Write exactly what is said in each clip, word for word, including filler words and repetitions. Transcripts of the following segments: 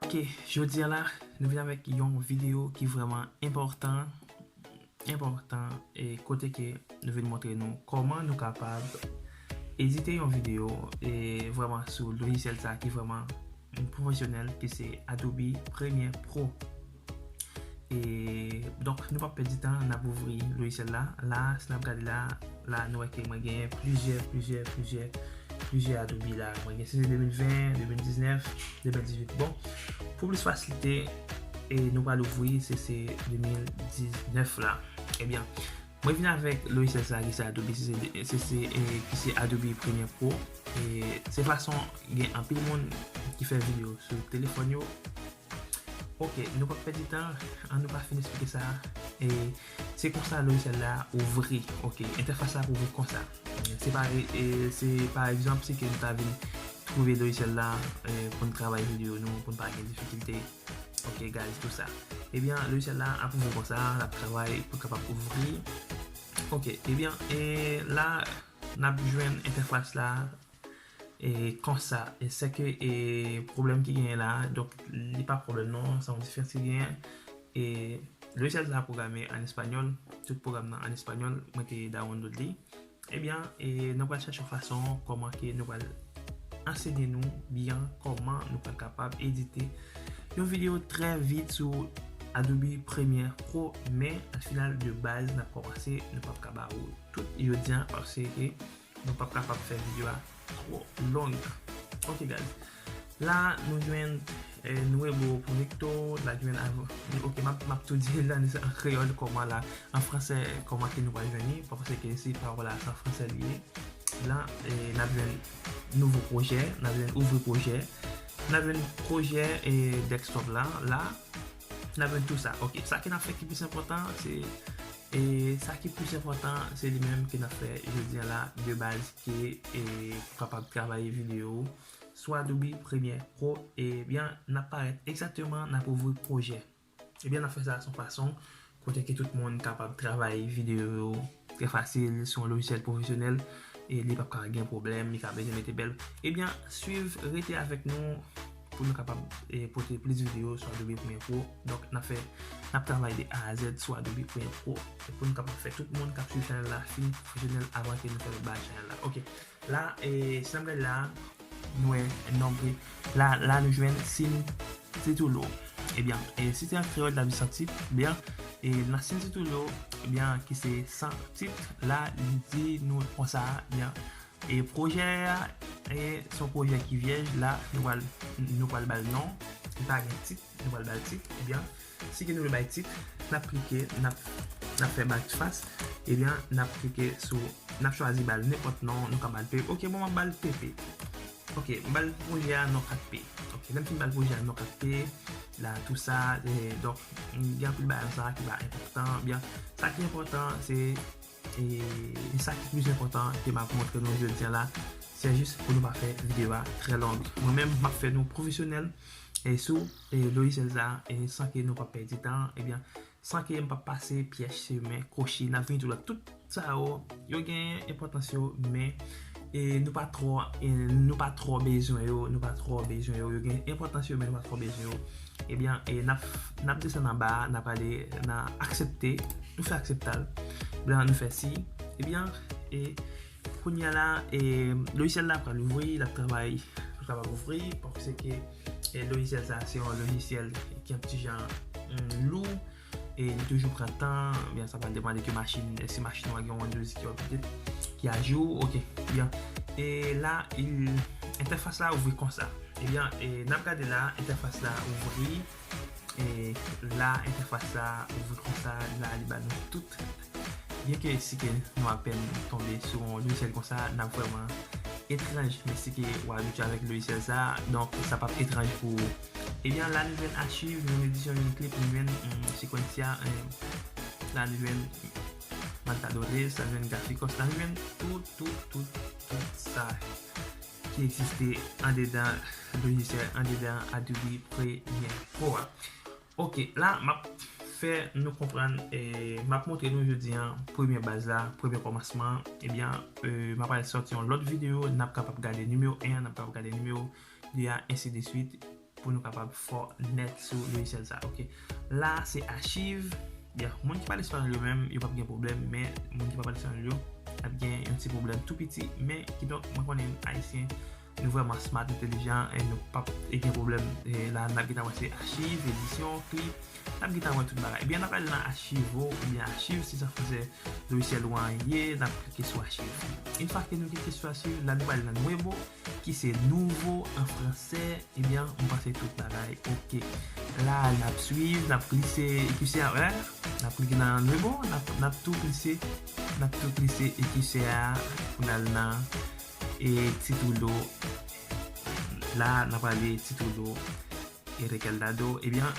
Ok, jodi a la, nou vin avèk yon videyo ki vrèman enpòtan, enpòtan, e kote ke nou vin montre nou kòman nou kapab edite yon videyo e vrèman sou lojisyèl sa ki vrèman pwofesyonèl, ki se Adobe Premiere Pro. E donk, nou p ap pèdi tan, n ap ouvri lojisyèl la. La, si n ap gade la, la, nou wè ke mwen genyen plizyè, plizyè, plizyè, plizyè Adobe la. Mwen gen, si se de mil ven, de mil diznèf, de mil dizuit. Bon, pou plis fasilite, e nou pral ouvri, se, se de mil diznèf la. Ebyen, mwen vin avèk lojisyèl sa ki se Adobe, se, se, se, e, ki se Adobe Premiere Pro. E se fason gen anpil moun ki fè videyo sou telefòn yo. Ok, nou p ap pèdi tan, an nou pa fin eksplike sa. E se konsa lojisyèl la ouvri. Ok, entèfas la ouvri konsa. Se pa, e, se pa egzanp, si ke nou ta vin twouve lojisyèl la, e, pou n travay videyo nou, pou n pa gen difikilte. Ok, guys, tou sa. Ebyen, lojisyèl la ap ouvri konsa, l ap travay pou l kapab ouvri. Ok, ebyen, e la, n ap jwenn entèfas la, e konsa. E sèke, e pwoblèm ki genyen la, donk, li pa pwoblèm non, se yon diferans ki genyen. E lojisyèl la pwograme an espanyòl, tout pwogram nan an espanyòl, mwen te download li. Ebyen, e nou pral chèche yon fason kòman ke nou pral ansenye nou byen kòman nou pral kapab edite yon videyo trè vit sou Adobe Premiere Pro, men al final de baz n ap kòmanse, nou p ap ka ba ou tout jodi a paske nou p ap kapab fè videyo a twò long. Ok, guys. La, nou jwenn, e, Nuevo Proyecto, la jwenn av-, ok, m ap, m ap tou di l la, an kreyòl, kòman la, an fransè, kòman ke nou pral jwenn li, paske se pawòl la, se an fransè li ye. La, e, n ap jwenn nouvo pwojè, n ap jwenn ouvri pwojè, n ap jwenn pwojè, e, desktop la, la, n ap jwenn tou sa. Ok, sa ke n ap fè ki plis enpòtan, se, e, sa ki plis enpòtan, se li menm ke n ap fè jodi a la, de baz, ki, e, pou kapab travay videyo sou Adobe Premiere Pro, ebyen, n ap parèt egzakteman, n ap ouvri pwojè. Ebyen, n ap fè sa sou fason kote ke tout moun kapab travay videyo yo trè fasil sou yon lojisyèl pwofesyonèl, e li p ap ka gen pwoblèm, li ka bezwen mete bèl. Ebyen, swiv, rete avèk nou pou nou kapab, e, pote plis videyo sou Adobe Premiere Pro. Donk, n ap fè, n ap travay de A a Z sou Adobe Premiere Pro. E pou nou kapab fè tout moun k ap swiv chanèl la fin pwofesyonèl avan ke nou fè lòt bagay chanèl la. Ok. La, e, si n ap gade la, nou wè nonm, la, la nou jwenn sin titulo. Ebyen, e, si se an kreyòl, ta di san tit, byen, e, nan sin titulo, ebyen, ki se san tit, la, li di nou konsa, byen, e, pwojè a, e, se yon pwojè ki vyèj, la, nou pral, nou pral ba l non, li pa gen tit, nou pral ba l tit, ebyen, si ke nou vle bay tit, n ap klike, n ap, n ap fè backface, ebyen, n ap klike sou, n ap chwazi ba l nenpòt non, nou ka ba l P P. Ok, bon, m ap ba l P P. Ok, m ba l pwojè a non kat P. Ok, lè m fin ba l pwojè a non kat P, la, tou sa, e, donk, gen anpil bagay sa ki pa enpòtan, byen, sa ki enpòtan, se, e, e sa ki plis enpòtan ke m ap montre nou jodi a la, se jis pou nou pa fè videyo a trè long. Mwen menm, m ap fè nou pwofesyonèl, e sou, e, lojisyèl sa, e san ke nou pa pèdi tan, ebyen, san ke m pa pase pyèj, semen, kwochi, n ap vini tou la. Tout sa yo, yo gen enpòtans yo, men, e nou pa twò, e nou pa twò bezwen yo, nou pa twò bezwen yo, yo gen enpòtans yo, men nou pa twò bezwen yo. Ebyen, e n ap, n ap desann anba a, n ap ale nan aksepte, nou fè aksepte l, blan nou fè si, ebyen, e kounye a la, e lojisyèl la pral ouvri, l ap travay, l ap ouvri, paske, e lojisyèl sa, se yon lojisyèl ki yon ti jan, mm, lou, e li toujou pran tan, byen, sa pral depann de ki machin, si machin ou a gen yon Windows ki update, ki ajou, ok, byen. E la, entèfas la ouvri konsa. Ebyen, e n ap gade la, entèfas la ouvri, e la, entèfas la ouvri konsa, la, li ba nou tout. Byen ke si ke nou apèn tonbe sou yon lojisyèl konsa, n ap vrèman etranj, men si ke w abitye avèk lojisyèl sa, donk sa p ap etranj pou ou. Ebyen, la nou jwenn achiv, nou jwenn edisyon, nou jwenn klip, nou jwenn, mm, sekwensia, eh, la nou jwenn Matadores, la nou jwenn Graficos, la nou jwenn tout, tout, tout, tout sa ki egziste andedan lojisyèl, andedan Adobe Premiere Pro a. Ok, la, m ap fè nou konprann, eh, m ap montre nou jodi a premye baz la, premye kòmansman. Ebyen, eh, m ap al sòti yon lòt videyo, n ap kapab gade nimewo en an, n ap kapab gade nimewo de a, ensi de swit. pou nou kapab fò nèt sou lojisyèl sa. Ok. La, se achiv. Byen, moun ki pale espanyòl yo menm, yo p ap gen pwoblèm, men moun ki pa pale espanyòl yo ap gen yon ti pwoblèm tou piti, men kidonk, mwen konnen ayisyen, nou vrèman smart, entelijan, e nou p ap gen pwoblèm. E la, n ap gentan wè se achiv, edisyon, klip, n ap gentan wè tout bagay. Ebyen, n ap al nan Archivo, oubyen achiv, si se an fransè lojisyèl ou an ye, n ap klike sou achiv. Yon fwa ke nou klike sou achiv, la nou pral nan Nuevo, ki se nouvo an fransè, ebyen, mwen panse tout bagay ok. La, n ap swiv, n ap glise ekisè a, wè, n ap klike nan Nuevo, n ap, n ap tou glise, n ap tou glise ekisè a pou n al nan e Titulo. La, n ap ale Titulo e Rekeldado. Ebyen,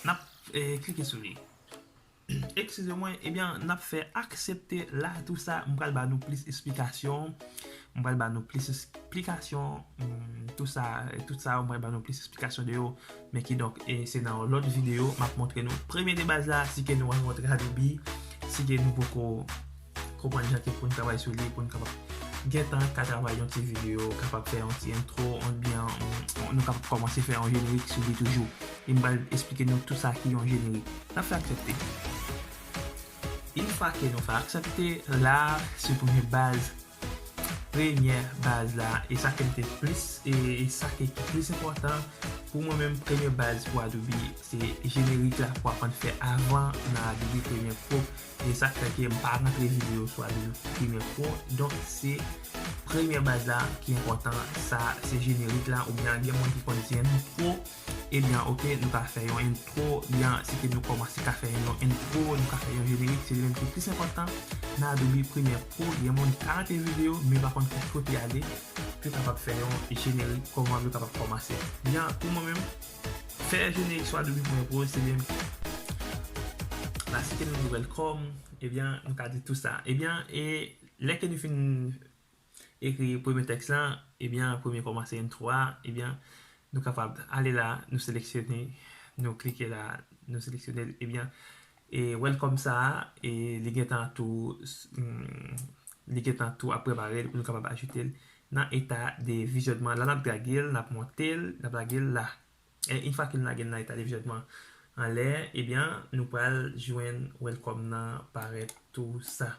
n ap e, klike sou li. Eskize mwen, ebyen, n ap fè aksepte la, tou sa, m pral ba nou plis esplikasyon. M pral ba nou plis esplikasyon, mm, tou sa, tout sa, m pral ba nou plis esplikasyon de yo. Men kidonk, e, se nan yon lòt videyo, m ap montre nou premye de baz la, si ke nou rankontre Adobe, si ke nou poko konprann jan ke pou n travay sou li, pou n kapab gentan ka travay yon ti videyo, kapab fè yon ti entwo, oubyen, mm, nou kapab kòmanse fè yon jenerik sou li toujou. E m pral esplike nou tout sa ki yon jenerik. N ap fè aksepte. Yon fwa ke nou fè aksepte, la, se premye baz, premyè baz la, e sa ke m te plis, e, e sa ke ki plis enpòtan pou mwen menm, premye baz pou Adobe, se jenerik la pou aprann fè avan nan Adobe Premiere Pro. E sa k fè ke m pa rantre videyo sou Adobe Premiere Pro. Donk, se premye baz la ki enpòtan, sa se jenerik la, oubyen gen moun ki konn di entwo, ebyen, ok, nou ka fè yon entwo, ebyen, si ke nou kòmanse ka fè yon entwo, nou ka fè yon jenerik, se li menm ki plis enpòtan nan Adobe Premiere Pro. Gen moun ki ka rantre videyo, men pa konn ki kote ale, pou yo kapab fè yon jenerik, kòman yo kapab kòmanse. Ebyen, pou mwen menm, fè jenerik sou Adobe Premiere Pro, se li menm. La, si ke nou di welcome, ebyen, nou ka di tou sa. Ebyen, e lè ke nou fin ekri premye tèks lan, ebyen, premye kòmanse entwo a, ebyen, nou kapab ale la, nou seleksyone, nou klike la, nou seleksyone l, ebyen, e welcome sa a, e li gentan tou, mm, li gentan tou ap prepare l pou nou kapab ajoute l nan eta de vizyònman. La, n ap drage l, n ap monte l, n ap lage l la. E yon fwa ke n lage l nan eta de vizyònman anlè, ebyen, nou pral jwenn welcome nan parèt tou sa.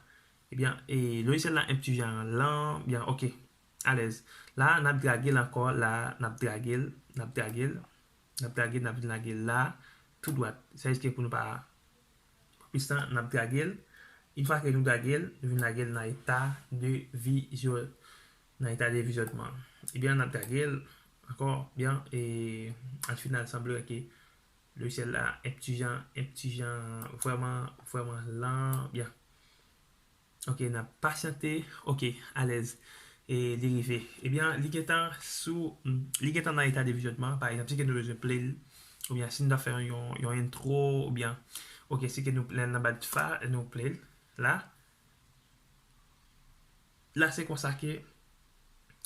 Ebyen, e lojisyèl la yon ti jan lan, byen, ok, alèz. La, n ap drage l ankò, la, n ap drage l, n ap drage l, n ap drage l, n ap vin lage l la, tou dwat. Sa vle di ke pou nou pa plis tan, n ap drage l. Yon fwa ke nou drage l, nou vin lage l nan eta de vizyon, nan eta de vizyònman. Ebyen, n ap drage l ankò, byen, e al final, sanble ke lojisyèl la, yon ti jan, yon ti jan, vrèman, vrèman lan, byen. Ok, n ap pasyante. Ok, alèz. E li rive. Ebyen, li gentan sou, li gentan nan eta de vizyònman. Pa egzanp, si ke nou bezwen play l, oubyen si nou ta fè yon, yon entwo, oubyen, ok, si ke nou, lè n anba fa, nou play l la. La, se konsa ke,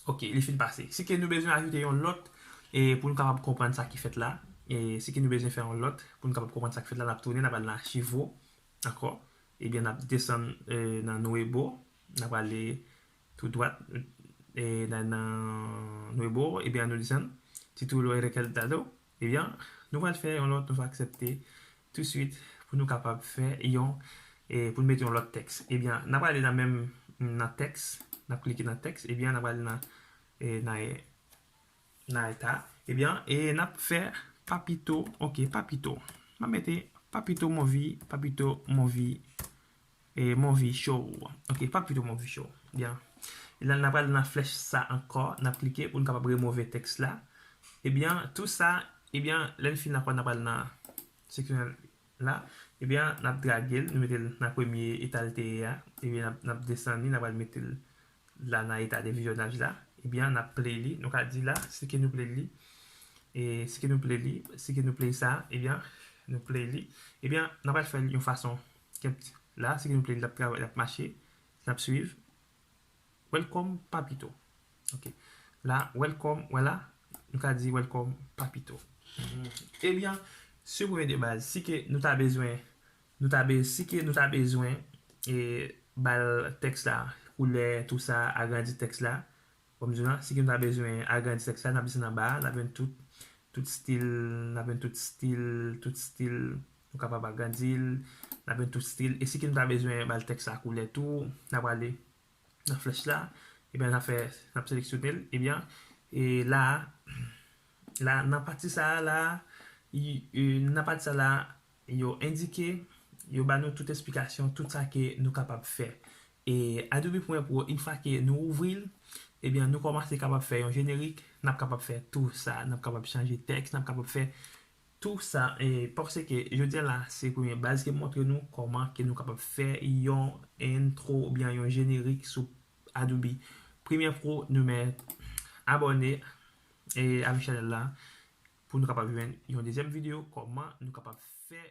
ok, li fin pase. Si ke nou bezwen ajoute yon lòt, e pou nou kapab konprann sa ki fèt la, e si ke nou bezwen fè yon lòt, pou nou kapab konprann sa ki fèt la, n ap tounen, n ap al nan Archivo, dakò? Ebyen, n ap desann, e, nan Nuevo, n ap ale tou dwat, e, nan, nan Nuevo, ebyen, nou desann, Titulo e Rekeldado, ebyen, nou pral fè yon lòt, nou va aksepte touswit pou nou kapab fè yon, e, pou nou mete yon lòt tèks. Ebyen, n ap ale nan menm, nan tèks, n ap klike nan tèks, ebyen, n ap ale nan, e, nan, nan eta. Ebyen, e n ap fè Papito, ok, Papito. M ap mete Papito Movie, Papito Movie, e, Movie Show. Ok, Papito Movie Show. Byen. E la, n ap al nan flèch sa ankò, n ap klike pou n kapab remove tèks la. Ebyen, tou sa, ebyen, lè n fin ankò, n ap al nan seksyon la. Ebyen, n ap drage l, nou mete l nan premye eta l te ye a. Ebyen, n ap, n ap desann li, n ap al mete l la nan eta de vizyonaj la. Ebyen, n ap play li. Nou ka di la, si ke nou play li. E si ke nou play li, si ke nou play sa, ebyen, nou play li. Ebyen, n ap al fè l yon fason. Kèt la, si ke nou play li, l ap travay, l ap mache. N ap swiv. Welcome, Papito. Ok. La, welcome, wè la, nou ka di welcome, Papito. Ebyen, se premye de baz. Si ke nou ta bezwen, nou ta be-, si ke nou ta bezwen, e, ba l tèks la, koulè, tou sa, agrandi tèks la, kòm di w la, si ke nou ta bezwen agrandi tèks la, n ap desann anba a, n ap jwenn tout, tout stil, n ap jwenn tout stil, tout stil, nou kapab agrandi l, n ap jwenn tout stil. E si ke nou ta bezwen ba l tèks la koulè tou, n ap ale nan flèch la, ebyen n ap fè, n ap seleksyone l, ebyen, e la, la, nan pati sa a la, y- e, nan pati sa a la, yo endike, yo ba nou tout esplikasyon, tout sa ke nou kapab fè. E Adobe Premiere Pro, yon fwa ke nou ouvri l, ebyen, nou kòmanse kapab fè yon jenerik, n ap kapab fè tou sa, n ap kapab chanje tèks, n ap kapab fè tou sa, e paske jodi a la, se premye baz ke m montre nou kòman ke nou kapab fè yon intro oubyen yon jenerik sou Adobe Premiere Pro. Nou mèt abòne e avèk chanèl la pou nou kapab jwenn yon dezyèm videyo kòman nou kapab fè